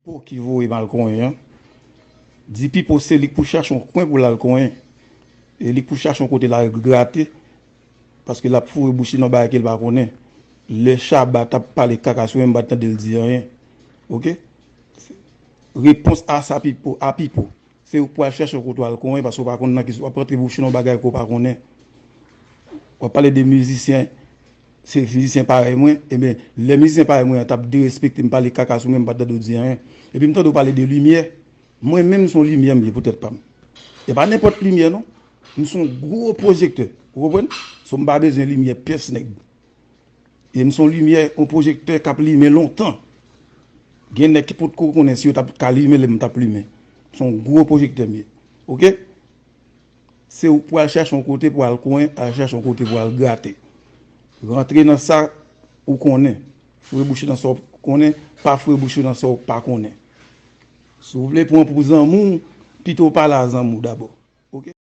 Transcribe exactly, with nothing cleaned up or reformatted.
Pipo ki voye m al konyen an. Di Pipo se li k pou chache yon kwen pou l al konyen. E li k pou chache yon kote l al grate. Paske l ap foure bouch li nan bagay ke l pa konnen. Lè Shabba t ap pale kaka sou mwen, m pa t tande l di anyen. Oke? Repons a sa Pipo, a Pipo. Se ou k pral chèche yon kote w al konyen, paske w pa konn nan ki w ap rantre bouch ou nan bagay ke w pa konnen. W ap pale de mizisyen, se mizisyen parèy mwen, ebyen, lè mizisyen parèy mwen an t ap derespekte m, pale kaka sou mwen, m pa t tande w di anyen. Epi m tande w pale de limyè. Mwen menm, se yon limyè m ye pou tèt pa m. E pa nenpòt limyè, non. M se yon gwo pwojektè. Ou konprann? So, m pa bezwen limyè pyès nèg. E m se yon limyè, yon pwojektè k ap limen lontan. Gen nèg ki potko konnen si yo t ap ka limen lè m t ap limen. M se yon gwo pwojektè m ye. Oke? Se ou k pral chèche yon kote pou al konyen, al chèche yon kote pou al grate. Rantre nan sa ou konnen. Foure bouch ou nan sa w konnen, pa foure bouch ou nan sa w pa konnen. Si w vle pran pou zanmi w, pito w pale a zanmi w dabò.